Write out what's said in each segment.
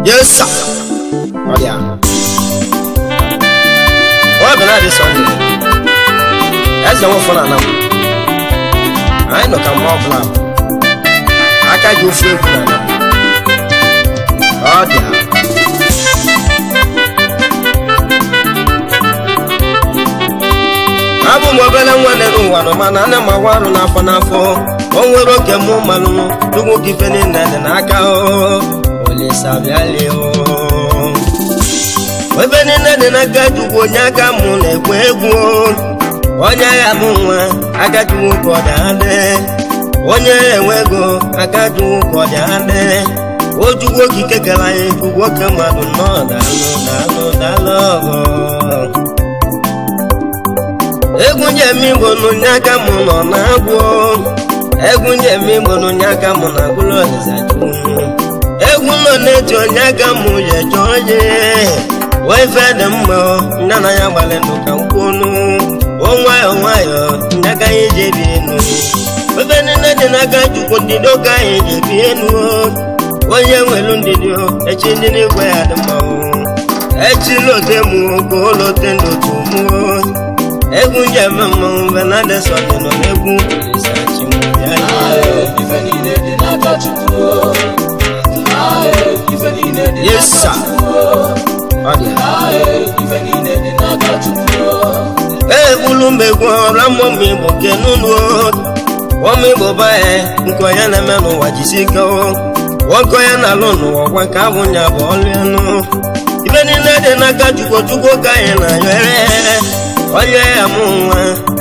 Yes, sir. Oh, yeah. What happened this Sunday? That's the one for now. I know come off now. I can't go free for now. Oh, yeah. Abụ m obere nwanne n'ụwa nọ mana ana m awa arụ n'afọ n'afọ o nwere oge mụ malụ dugwu gị ife niile dị n'aka o Olisa bịalie o ebe niile dị n'aka Chukwu onye aka mụ na-ekwe egwu onye agha mụ nwa aka Chukwu ka ọ dị adị onye enwe ego aka Chukwu ka ọ dị adị o Chukwu okike kere anyị Chukwu oke mmadụ nnọọ daalụ daalụ daalụ ọgọ. Egwu njem Igbo n'onye aka mụ nọ na-agwụ egwu njem Igbo n'onye aka mụ na-agwụlụ Olisa Chukwu egwu nọ na-eji onye aka mụ ya eje onye wee ife dị mma nne na ya gbalị nụ ka nkwunu o nwayọọ nwayọọ nne aka anyị ji ebi enu ebe niile dị n'aka Chukwu ndidi oge anyị ji ebi enu onye nwelu ndidi echi ndị n'igwe ya dị mma echi lote mụ ka o lote n'otu mụ. Egwu njem mmanwụ Benade Sunday nọ n'egwu Olisa Chukwu bịa. Ife niile dị n'aka Chukwu. Ife niile dị Yes, n'aka sir. Chukwu. Ọ dị. Ife niile dị n'aka Chukwu. Egbulu m egwu ọra mmụọ Igbo kenunu ọmụ Igbo bae nke onye na-eme n'ụwa jisi ike nwoke onye na-alụ n'ụwa ọkwa nke abụ nya bụ ọlụ elu ife niile dị n'aka Chukwu Chukwu ka anyị na-ayọ ere onye ya mụ nwa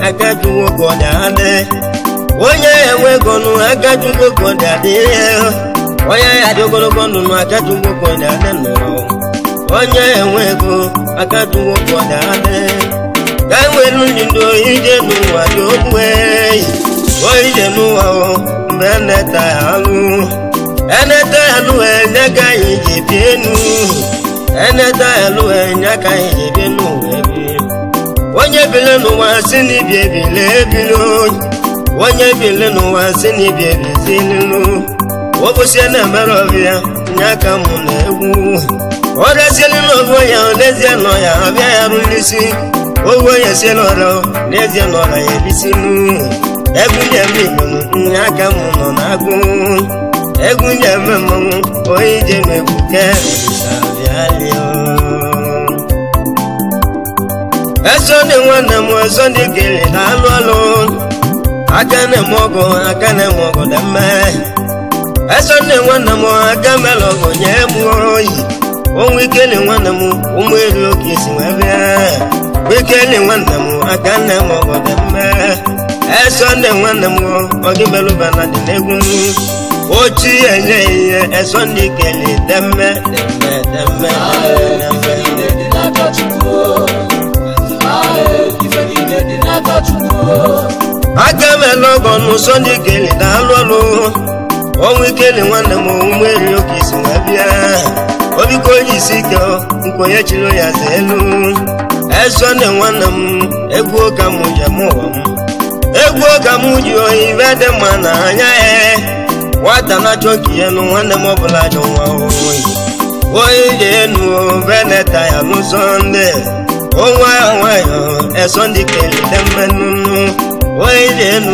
aka Chukwu ka ọ dị adị onye ya enwe ego nụ aka Chukwu ka ọ dị adị onye ya dị ogologo ndụ nụ aka Chukwu ka ọ dị adị n'ụwa onye ya enwe ego aka Chukwu ka ọ dị adị ka enwelu ndụ ije n'ụwa dị okwu ije n'ụwa mgbe eneta ya alụ eneta ya alụ enye ka anyị ji bie enu eneta ya alụ enye ka anyị ji bie n'ụwa ebi onye bile n'ụwa si n'ibi ebile ebilo onye bile n'ụwa si n'ibi ebizililu obosie na-emere ọbịa nye aka mụ na egwu ọrịasielu n'ogo ya n'ezie nọ ya abịa ya rụlisi ogo ya sie n'ọrọ n'ezie nọrọ ya ebisinu egwu njem Igbo nye aka mụ nọ na-agụ egwu njem mmanwụ onye ije m egbuke Olisa bịalie. Esonde nwanne m Esonde kele na-alụ ọlụ aka na-eme ọgụ aka na-eme ọgụ dị mma Esonde nwanne m aka mere ọgụ nye m oyi onwe ikele nwanne m ụmụ elu oke isi wee bịa ikele nwanne m aka na-eme ọgụ dị mma Esonde nwanne m ọgị melụba na dị n'egwu ochi enye ihe Esonde kele dị mma dị mma dị mma dị Ife mma. niile dị n'aka Chukwu. Ife niile dị n'aka Chukwu. Aka m ele ọgọ n'ụsọ ndị kele na-alụ ọlụ ọnwụ ikele nwanne m ụmụ eri oke isi wee bịa obiko onye isi ike nke onye chiri ya za elu Esonde nwanne m egwu ụka m ji eme ụwa m egwu ụka m ji oyi ibe dị mma na anya ya nwata na-achọ nke ya nụ nwanne m ọbụla ajọ nwa oyi oyi dị enu beneta ya n'ụsọ ndị onwayọ nwayọ Esonde kele dị mmenụ onye dị enu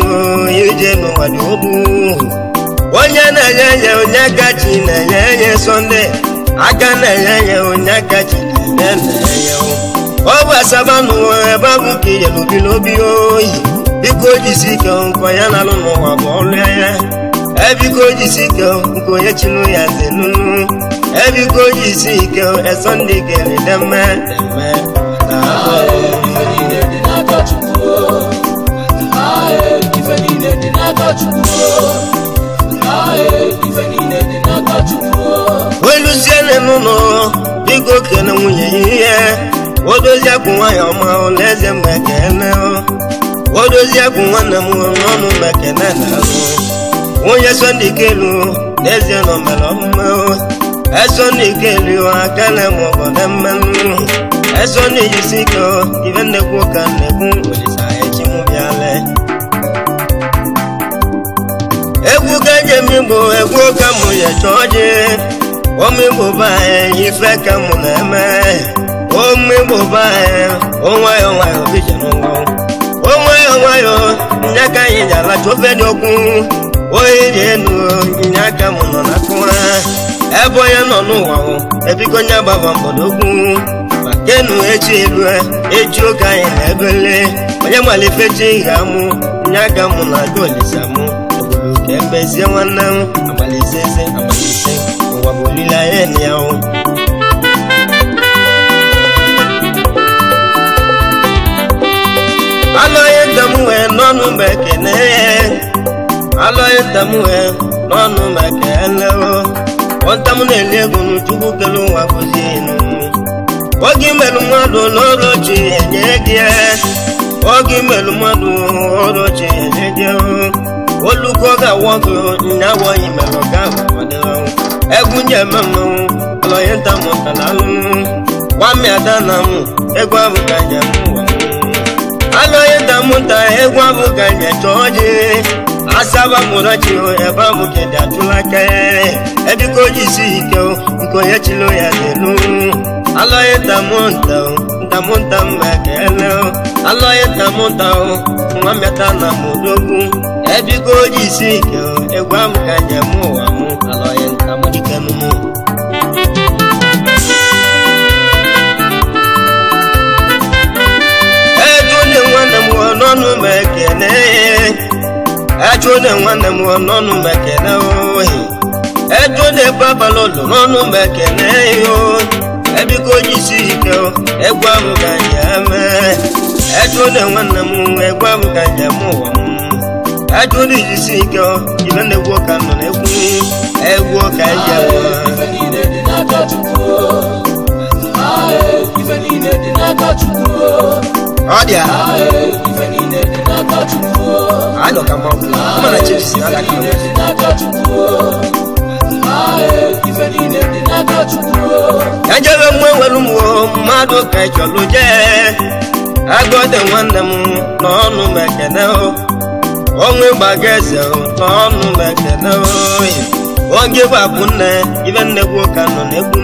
ije n'ụwa dị ogbu onye na-enye enye onye aka chi na-enye enye Sunday aka na-enye enye onye aka chi na-enye enye ọ bụ asaba n'ụwa ebe abụ ka ije n'obi n'obi oyi biko jisi ike nkọ ya na-alụ n'ụwa bụ ọlụ ya ebiko jisi ike nke onye chịrị ya zenunu ebiko jisi ike Esonde kele deme deme na Ife niile dị n'aka Chukwu. Ife niile dị n'aka Chukwu. Ife niile dị n'aka Chukwu. Weluziene n'ụlọ biko kene nwunye ya ihe odozi akwụ nwanyị ọma n'eze m ekene odozi akwụ nwanne m n'ọnụ m ekene na-alụ nwunye Sunday kelu n'ezie nọ mere ọmụma Esonde kelu aka na m ọgọdọ mmanụ Esonde jisi ike ibe nnekwu ka nnekwu Olisa echi m bịale egwu ka njem Igbo egwu ka mụ ya chọọ ji Ụmụ Igbo be anyị ife ka mụ na-eme. Ụmụ Igbo be anyị nwayọ nwayọ bije n'ụwa. Nwayọ nwayọ nye ka anyị ji alacha ofe dị okwu. Onye dị elu nye aka mụ nọ na kụwa. Ebe onye nọ n'ụwa ebiko nye gbaba mgbọdogwu. Kenu echi elu echi oge anyị na-ebele. Onye malife chi ga-amụ nye aka mụ na aja olisa mụ. Obodo ka ebezie nwanne m amalise amalise ụwa bụ olileanya ya o. Alọghị ntam wee n'ọnụ m ekene. Alọghị ntam wee n'ọnụ m ekele o. Ntam na-eli ego n'Chukwu kele ụwa gozie enu. Oge imelụ mmadụ n'ọrụ chi enye gị. Oge imelụ mmadụ ọrụ chi enye gị. Olùkọ́ ga-awọ gị nyawọ imelụ ga-ahụ. Egwu nye mmanwụ alọghị ntam tala alụmụ. Nwamị ada na mụ egwu abụ ka njem ụwa. Alọghị ntam nta egwu abụ ka njem chọọ ji. Asaba mụrụ chi ebe abụ kedị atụla aka. Ebiko jisi ike nke onye chilo ya n'elu. Alọghị ntam nta ntam nta mma ekele. Alọghị ntam nta nwa mmeta na mụdogwu. Ebiko jisi ike egwu abụ ka njem ụwa mụ. Alọghị ntam jike mụ. Ejune nwanne m n'ọnụ m ekene. Ejune nwanne m n'ọnụ m ekene ohi. Ejune babalolo n'ọnụ m ekene yo. Ebiko jisi ike egwu ahụ ka njem eme. Ejune nwanne m egwu ahụ ka njem ụwa m. Ejune jisi ike ibe na-egwu ka nọ na-egwu. Egwu ka njem. Ife niile dị n'aka Chukwu. Ife niile dị n'aka Chukwu. Ọ dị a. Ife niile dị n'aka Chukwu. Anyị ka mmanwụ. Mana chips na Ife niile dị n'aka Chukwu. Ife niile dị n'aka Chukwu. Ejebe m enwere ụmụ mmadụ ka ị chọrọ jee. Agọdị nwanne m n'ọnụ m ekene o. Onwe gbaga eze n'ọnụ m ekene o. Oge gbapụ nne ibe nnekwu ka nọ na-ekwu.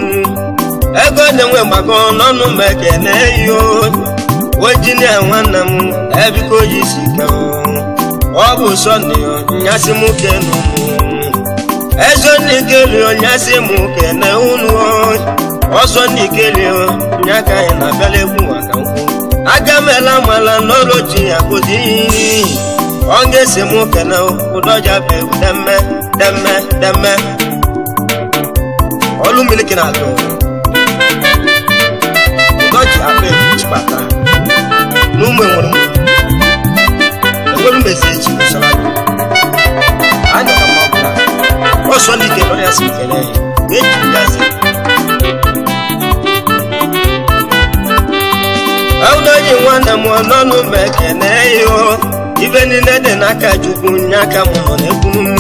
Ego dị nwe mgbakọ n'ọnụ m ekene yo. Ojinia nwanne m ebiko jisi ike o. Ọ bụ Sọnde nyasị m kenu mụ. Ezo nikeli nyasị m kene unu o. Ọsọ nikeli nyaka anyị na-abịala egwu maka nkwụ. Aga m ele amala n'ọrụ chi ya kụzi. Ọ ga-esi m kene ụdọja bụ egwu demme demme demme. Ọlụ mmiri na-atụ. Ụdọji abụ egwu chịkpata. N'ụmụ enwere m. Enwere m ezi echi n'usoro anyị. Anyị ka mma ọbụla. Ọsọ ndị ike nọ ya si kele ya. Eji ya zi. Ọdọji nwanne m n'ọnụ m ekene yo. Ife niile dị n'aka Chukwu nye aka m nọ na-ekwu m.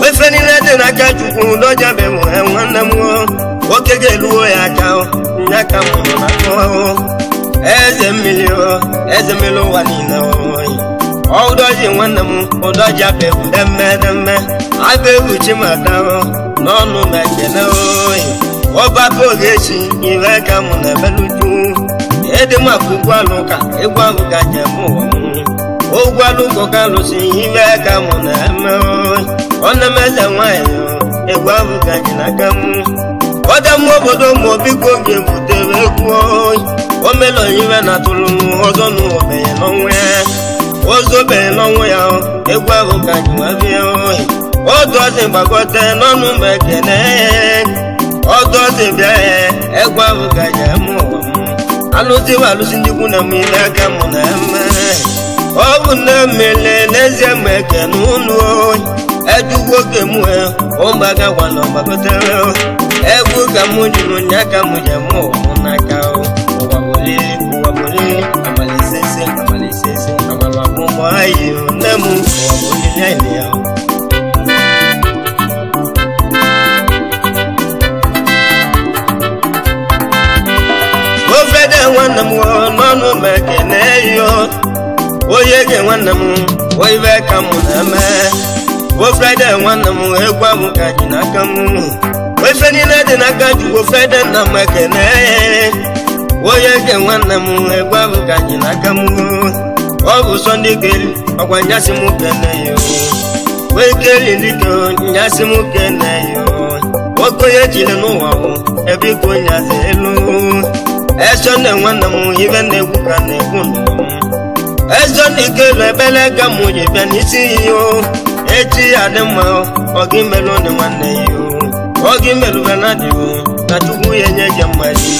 Ife niile dị n'aka Chukwu dọja be m nwanne m. Nwoke ga-eluo ya aka nye aka m nọ n'aka. Eze mmiri o, eze mmiri ụwa niile oyi. Ọdọji nwanne m ụdọji abụ egwu demme demme. Abụ egwu chimata n'ọnụ m ekene oyi. Ọbapụ oge echi iwe ka mụ na-ebeluju. Ede m akwụkwọ alụ ka egwu ahụ ka njem ụwa m. Ogwu alụkọ ka alụsị iwe ka mụ na-eme oyi. Ọ na-eme eze nwaanyị egwu ahụ ka ji n'aka m. Ọdọ m obodo m biko ga-ebutere egwu oyi. Omelo iwe na tụrụ ọzọ n'obenye n'ọnwụ ya. Ọzọ benye n'ọnwụ ya egwu ahụ ka ji nwa bịa oyi. Ọdụ ọzọ gbakọta n'ọnụ m ekene. Ọdụ ọzọ bịa ya egwu ahụ ka ji eme ụwa m. Alụsị bụ alụsị ndị ikwu na m ile aka mụ na-eme. Ọ bụ nne mmele n'ezie m ekene unu oyi. Ejugwo oge mụ ụmụaka gwana gbakọtara. Egwu ka mụ juru nye aka mụ ji eme ụwa m n'aka. Ụwa bụ olili amalisese amalisese amalabụmbọ ayi nne m ụwa bụ olili anyị ya. Ofede nwanne m n'ọnụ m ekene yo. Onye ge nwanne m oibe ka mụ na-eme. Ofede nwanne m egwu ahụ ka ji n'aka m. Ife niile dị n'aka Chukwu fede na m ekene. Onye nke nwanne m egwu abụ ka anyị n'aka m. Ọ bụ Sunday Ikeli ọkwa nyasị m kene yo. Wee keli dike nyasị m kene yo. Nwoke onye jiri n'ụwa bụ ebe ikwu onye azụ elu. Eso nne nwanne m ibe na-egwu ka na-egwu n'ụwa m. Eso ndị Ikelu ebele ka mụ ji bịa n'isi yo. Echi ya dị mma ọ gị melụ ndị nwanne yo. Ọ gị melụ na dị na Chukwu ya nye gị mma ji.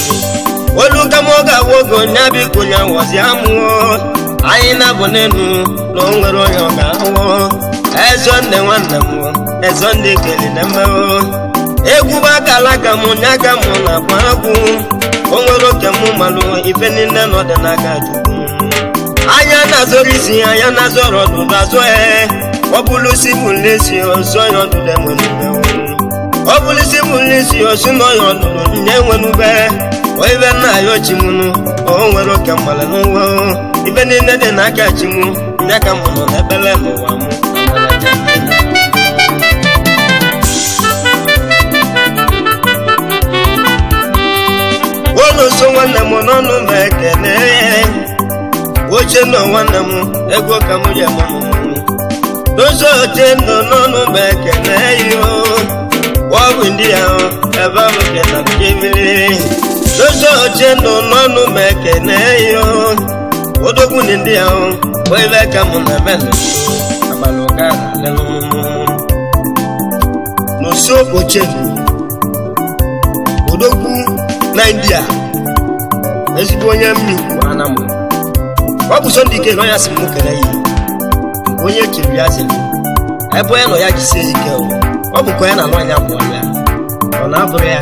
Olu ka mụ ga-awụ oge onye biko ya wọzi amụọ. Anyị na-abụ n'elu na o nwere onye ọ ga-awụ. Eso nne nwanne m eso ndị Ikeli na mmewo. Egwu bụ akala aka m nye aka m na-akwa agwụ. O nwere oke mụ malụ ife niile nọ dị n'aka Chukwu. Anya na-azọrọ isi anya na-azọrọ ọdụdụ azọ ya. Ọ bụrụ isi bụ n'isi ọzọ ya ọdụdụ enwenube. Ọ bụrụ isi bụ n'isi ọsụ nọ ya ọdụdụ nye enwenube. Ibe nna ya ochimunu o nwere oke mmalụ n'ụwa. Ife niile dị n'aka Chimụ nye aka m nọ n'ebele n'ụwa m. Olu so nwanne m n'ọnụ m ekene. Oche nọ nwanne m ego ka m ji eme m. Dozo oche nọ n'ọnụ m ekene yo. Ọ bụ ndị ahụ ebe ahụ ke na mmiri. Dozo oche nọ n'ọnụ m ekene yo. Odogwu ndị ahụ ebe ka m na-eme abalị ụka na-alụ. N'oso oche odogwu na India ezigbo onye mmikwu anamụ. Ọ bụ Sunday Ikeli onye asị m kele ya. Onye chiri ya sịrị ebe onye nọ ya jisie ike. Ọ bụ ka onye na-alụ anya bụ ọlụ ya. Ọ na-abụrụ ya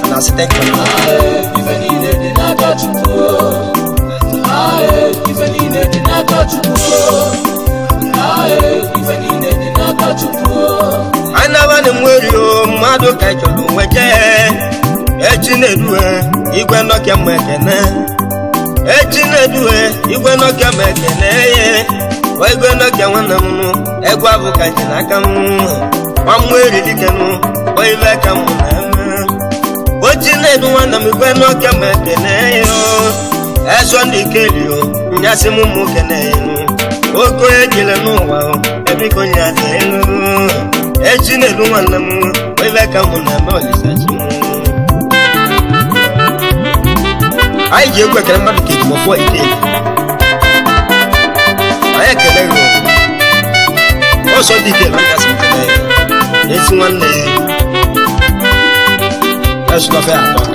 ọ na-asịte nke Ife niile dị n'aka Chukwu. Ife niile dị n'aka Chukwu. Ife niile dị n'aka Chukwu. Anabana nwere mmadụ ka chọrọ nweje. Echi na-eduhe igwe nọkịa m ekene. Echi na-eduhe igwe nọkịa m ekene ye. Igwe nọkịa nwanne m nụ egwu abụ ka ji n'aka m. Nwa m eri dike nụ ibe ka m na-eme. Ochi na-edu nwanne m igwe nọkịa m ekene ye. Eso ndị Ikeli o nyasị m mụ kene ye. Oke ejile n'ụwa ebiko nye dị elu. Echi na-edu nwanne m ibe ka m na-eme Olisa chi m. Anyị ji egwu ekele mmadụ ka ejimọfọ Ikeli. Anyị ekele gị ọsọ dị Ikeli onye asị m kele ya. Ezi nwanne ya esụlọfe atọ ka.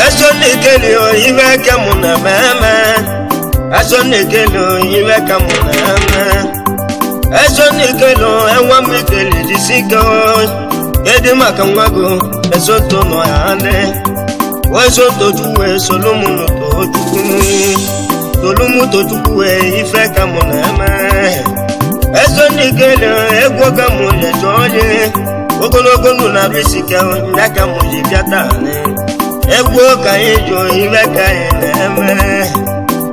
Eso ndị Ikeli ibe ka mụ na-eme eme. Eso ndị Ikeli ibe ka mụ na-eme. Eso ndị Ikeli enwe m Ikeli jisi ike. Kedu maka nwa gị esoto nọ ya ndị. Wesoto Chukwu esolu m n'Tochukwu. Tolu m Tochukwu ife ka mụ na-eme. Eso ndị Ikeli egwu ka mụ na-eche onye. Ogologo ndụ na-arụ isi ike ya ka mụ ji bịa taa. Egwu ka anyị jụ ife ka anyị na-eme.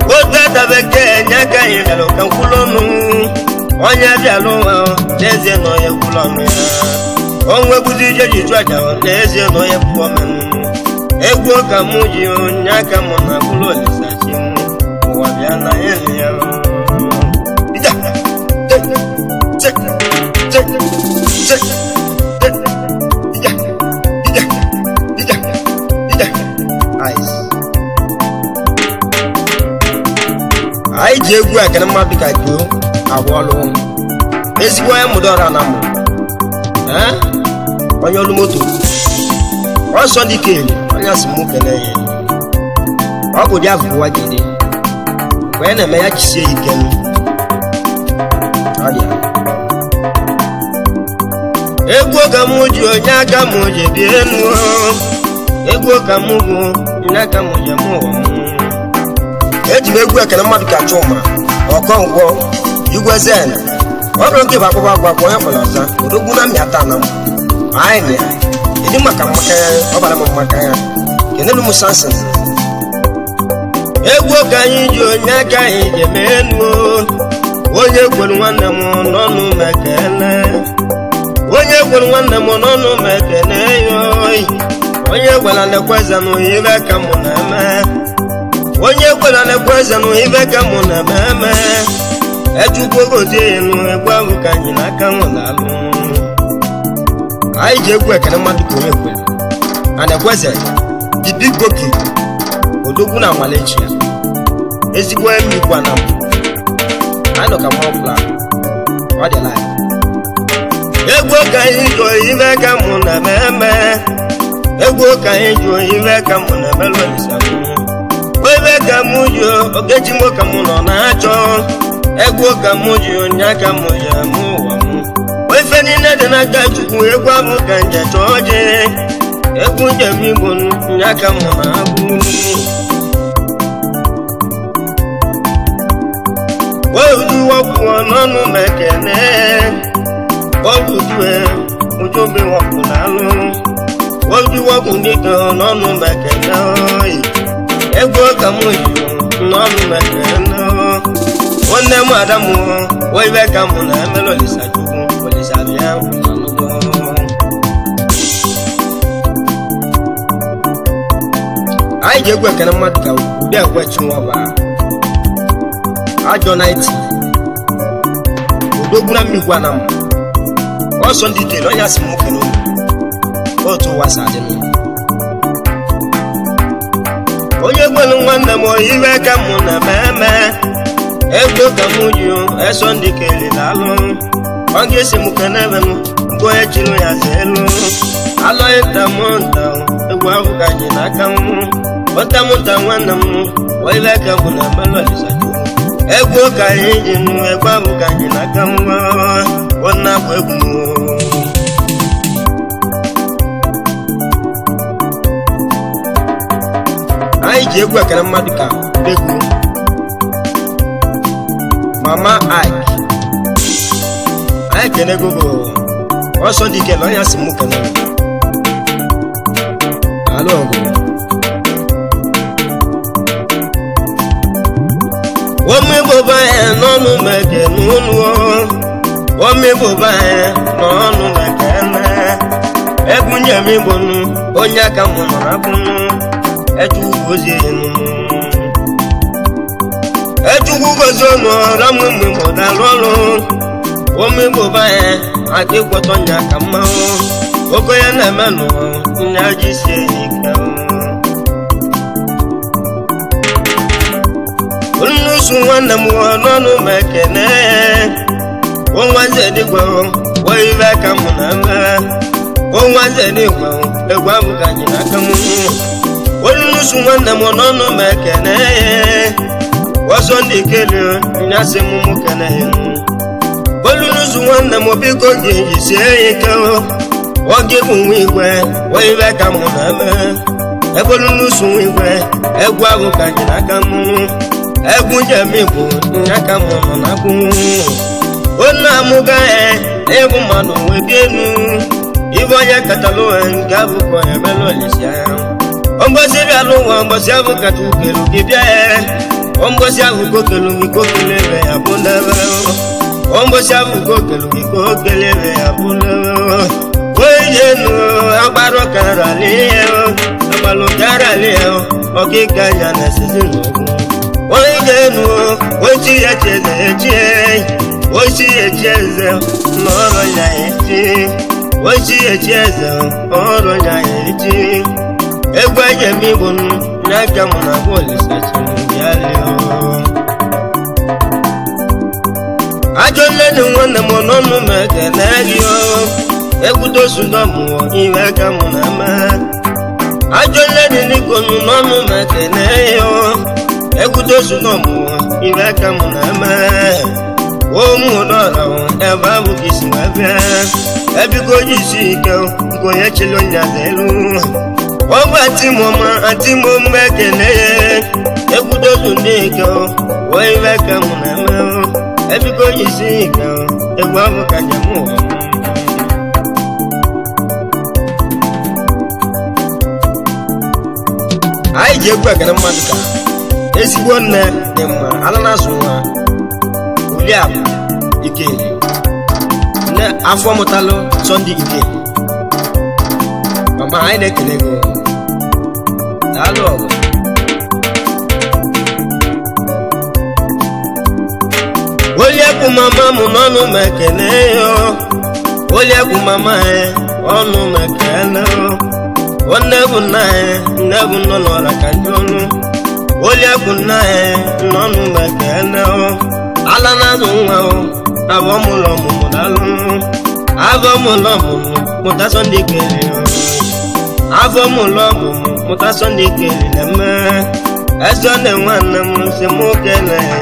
Otu adabeke nye ka anyị bịara ka nkwụlụ ọnụ. Onye bịara ụwa n'ezie na onye kwụlụ ọnụ ya. Onwe kwụzi ije ji chụ aja n'ezie na onye pụọ menụ. Egwu ka mụ ji onye aka mụ na kwụlụ Olisa chi m. Ụwa bịa na ya ya. Ija te te te te te ija ija ija ija ice. Anyị ji egwu ekele mmadụ ka gboo agwa ọlụ. Ezigbo onye mụdọra na mụ onye ọlụ moto. Ọsọ dị Ikeli onye asị m kele ya. Ọ bụ dị afọ ụwa jide. Mgbe ya na-eme ya jisie ike. Ọ dị ya. Egwu ka mụ ji onye aka mụ ji bie enu. Egwu ka mụ bụ onye aka mụ ji eme ụwa m. Eji m egwu ekele mmadụ ka Chuma Ọkọngwọ Igwe Zen. Ọ bụrụ nke bụ akwụkwọ agwa akwa onye kpọrọ ọza odogwu na mmịata na m. Anyị na ya ịdị maka mmaka ya ọ bara m mmaka ya kenelu m Samson. Egwu ka anyị ji onye aka anyị ji eme enu. Onye kwere nwanne m n'ọnụ m ekele. Onye kwere nwanne m n'ọnụ m ekele ya oyi. Onye gwara na-ekweze nụ ibe ka mụ na-eme. Onye gwara na-ekweze nụ ibe ka mụ na-eme eme. Echukwu gozie nụ egwu ahụ ka anyị n'aka nwụ na-alụ. Anyị ji egwu ekele mmadụ ka onye kwere. Anaekweze the big goki odogwu na amalechi ya. Ezigbo emi kwa na mbụ. Anyị nọ ka mmanwụ pụrụ ọ dị laị. Egwu ka anyị jụọ ibe ka mụ na-eme eme. Egwu ka anyị jụọ ibe ka mụ na-eme lọlisa mụ. Ebe ka mụ jụọ ogechi mụ ka mụ nọ na-achọ. Egwu ka mụ jụọ nya ka mụ ji amụ ụwa mụ. Ife niile dị n'aka Chukwu egwu ahụ ka nje chọọ je. Egwu njem Igbo nya ka mụ na-agụ. Ojú wọ́pù ọ̀nànú mẹ́kẹ̀lẹ́. Olùdúwẹ̀ ojú mi wọ́pù lálú. Ojú wọ́pù nìkan ọ̀nànú mẹ́kẹ̀lẹ́ ọ̀yì. Egwu ọkà mú yìí ọ̀nànú mẹ́kẹ̀lẹ́ ọ̀. Wọ́n nẹ́ mú àdámù wọ́n ibẹ̀ ká mú náà mẹ́lọ̀ lè ṣàjùkú kò lè ṣàbíyá ọ̀nànúgbọ́. Anyị ji egwu ekene mmadụ ka ụdị ekwe chi nwa baa. Ajọ 90 odogwu na mmikwa na mma ọsọ ndị kele onye asị m nwoke n'ụlọ otu ụwa si adị n'ụlọ. Onye gwelu nwanne m ibe ka mụ na meme. Ego ka mụ ji eso ndị kele na-alụ. Ọ ga-esi m kenebe m nke onye chiri ya zi elu. Alọghị nta m nta egwu ahụ ka anyị n'aka m. Nta m nta nwanne m ibe ka mụ na mmelụ Olisa. Egwu ka anyị ji nụ egwu ahụ ka anyị n'aka nwa ọ na-agba egwu. Anyị ji egwu ekele mmadụ ka egwu Mama Ike. Anyị kene gogo ọsọ dị kele onye asị mụ kene alụ ọgụ. Omi gbogbo ẹ̀ n'ọnụ mẹ̀kẹ̀ n'ụlọ. Omi gbogbo ẹ̀ n'ọnụ mẹ̀kẹ̀ mẹ́. Egwu nyem Igbo nụ onye aka mụ nọ n'akwụnụ. Echukwu gozie nụ. Echukwu gozie nụ ọra mụ mgbe mụ na-alụ ọrụ. Omi gbogbo ẹ̀ adị gwọtọ nya ka mmanwụ. Ogo ya na-eme nụ nya ji sie ike. Nnusu nwanne m n'ọnụ m ekene. Onwaze dịgwe wee ibe ka mụ na eme. Onwaze dịgwe egwu ahụ ka anyị n'aka m. Nnusu nwanne m n'ọnụ m ekene. Ọsọ ndị kele nyasị m mụ kene. Olunusu nwanne m biko gị jisie ike. Oge bụ nwa igwe wee ibe ka mụ na eme. Ebe olunusu nwa igwe egwu ahụ ka anyị n'aka m. Egwu njem Igbo nya ka mụ nọ n'akwụ. Onye amụga egwu mmadụ wee bie enu. Ibe onye katalụ nke abụkọ ya melụ Olisa. Mgbọsị bịa n'ụwa mgbọsị ahụ kacha ukelu gị bịa ya. Mgbọsị ahụ kokelu gị kokelebe ya bụ n'ebe. Mgbọsị ahụ kokelu gị kokelebe ya bụ n'ebe. Onye nu agbarụ kara n'ihe agbalụ kara n'ihe ọkịka ya na-esizi n'ugwu. Onye nu ochi ya cheze echi. Ochi ya cheze n'ọrụ ya echi. Ochi ya cheze ọrụ ya echi. Egwu ejem Igbo n'aka mụ na agwa Olisa chiri ya leo. Ajọ nlenu nwanne m n'ọnụ m ekele gị o. Egwu tosu dọmụ iwe ka mụ na ama. Ajọ nlenu n'iko n'ọnụ m ekele ya o. Egwu tosu dọmụ iwe ka mụ na ama. Ụmụ dọrọ ebe ahụ ka isi wee bịa. Ebiko jisi ike nke onye chịrị onye aza elu. Ọgwụ atịmọma atịmọma ekele ya. Egwu tosu ndị ike wee iwe ka mụ na ama. Ebiko jisi ike egwu ahụ ka njem ụwa. Anyị ji egwu ekele mmadụ ka ezigbo nne dị mma ala na-azụ nwa Oliakụ Ikeli nne afọ mụtalụ Sunday Ikeli mama anyị na-ekele gị daalụ ọgụ. Oliakụ mama m n'ọnụ m ekele ya. Oliakụ mama anyị ọnụ m ekele ya. Nne bụ nna anyị, nne bụ nọ n'ọra ka ndị ọnụ. Oliakụ nna anyị n'ọnụ m ekele ya. Ala na-azụ nwa o, abụọ mụlọ ọmụmụ daalụ. Abụọ mụlọ ọmụmụ mụta Sunday Ikeli o. Abụọ mụlọ ọmụmụ mụta Sunday Ikeli na-eme. Eze nne nwanne m si mụ kele ya.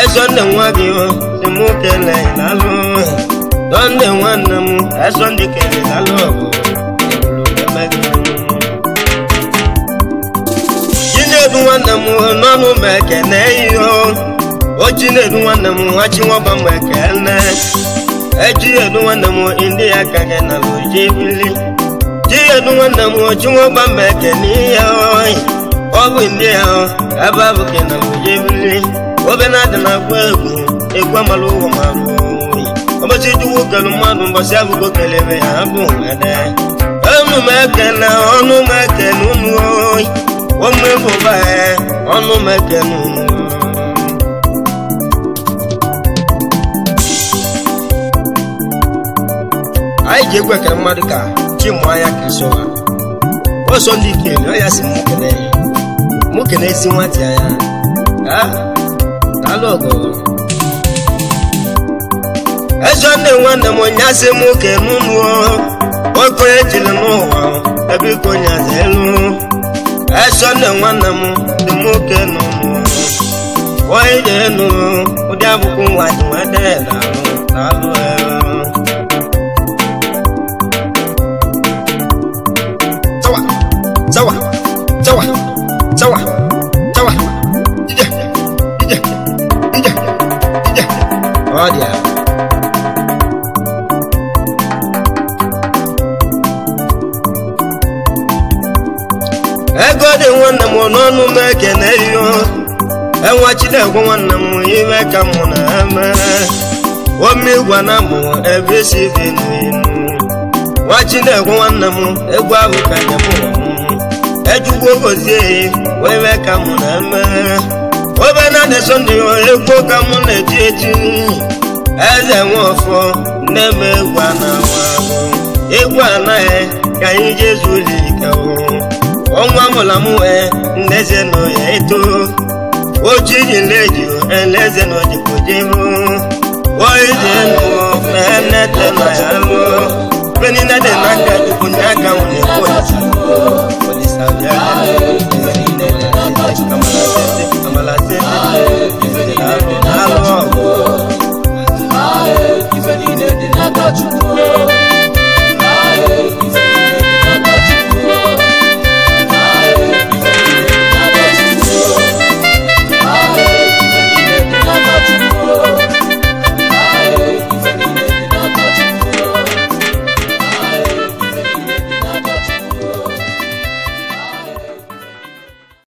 Eze nne nwa gị o si mụ kele daalụ. Sunday nwanne m Sunday Ikeli daalụ ọgụ. Chinedu nwanne m n'ọnụ m ekene ihe o. Chinedu nwanne m nwa Chinwọba m ekene. Echinedu nwanne m ndị ya ka gị na lojebili. Chinedu nwanne m Chinwọba m ekene ihe ọ bụ ndị ya ebe abụ gị na lojebili. Obe na-adị na agwa egwu egwu amala ụwa mara oyi. Ụbọchị Chukwu kelu mmadụ mbọsị abụgo kelebe ya abụ ede. Ọnụ m ekene ọnụ m ekene unu oyi. Ụmụ Igbo be ọnụ m ekene unu. Anyị ji egwu ekele mmadụ ka Chimụanya Krisoha. O Sunday Ikeli ọ ya si mụ kene mụ kene ezi nwata ya. Daalụ ọgụ. Eze nne nwanne m onye asị mụ kene unu oke ejiri n'ụwa ebe iko nyaza elu. Eze nne nwanne m dị mụ kene unu. Onye dị elu ụdị abụkwụ nwa ji nwede daalụ daalụ. Zawa, zawa, zawa, zawa, ije, ije, ije, ije. Ọ dị ya. Ego dị nwanne m n'ọnụ m ekene iyo. Enwa Chinegwu nwanne m ime ka mụ na-eme. Ome igwe na mụ ebe isi bi n'inu. Nwa Chinegwu nwanne m egwu ahụ ka njem ụwa m. Ejugbo gozie wee mee ka mụ na-eme. Obe na-adị Sunday egwu ka mụ na-eti eti. Eze Nwafọ nne m egwu anawa egwu anaghị ka anyị jezu ike. Ọnwa mụla m wee ndeze nọ ya eto. Oji jileji eleze nọ jikwojebu. Oyi dị nụ na-enete na ya lụ. Benina dị n'aka Chukwu nye aka m na-ekwu. Ife niile dị n'aka Chukwu.